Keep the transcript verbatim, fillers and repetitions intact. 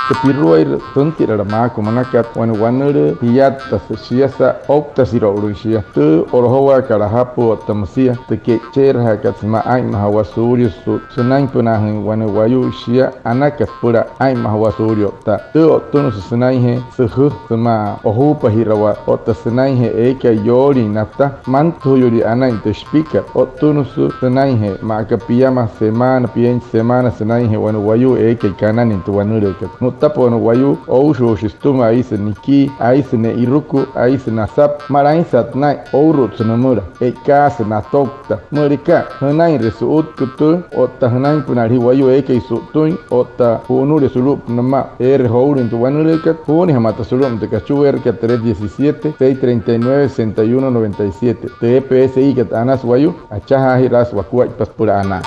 Tü piruairü süntirala maa kümünakat, wane wanülüü jiyatta shiasa ouktasiro'olüin shia. Tü o'lojowaakat ajapü otta müsia tü ke'icheerajaakat sümaa aa'inmajawaa suulia sünainpünaajüin wane wayuu shia anakat süpüla aa'inmajawaa suulia o'ttaa. Tü o'ttünüsü sünainjee süjü sümaa ojuupajirawaa otta sünainjee eekai yoolin nata mantüjuyulii anain tü shipikat. O'ttünüsü sünainjee maa aka piama semaana, pienchi semaana sünainjee wane wayuu eekai kananüin tü wanülüükat. Nu'ttapa wane wayuu oushuushi sütüma, aisü nikii, aisü ne'iruku, aisü nasapü, ma'lainsat naa'in, ourutsü nümüla, e'ikaasü natoukta. Müleka jünainre su'utku tüü otta jünainpünaalejii wayuu eekai su'utüin otta ju'unulia sulu'upünaa mma eere joulüin tü wanülüükat, juunija mata sulu'umüin tü kachueerakat tres diecisiete, seis treinta y nueve, sesenta y uno, noventa y siete. Tü E P S I kat Anas Wayuu, achajaajiraasü wakuaippa süpüla anaa.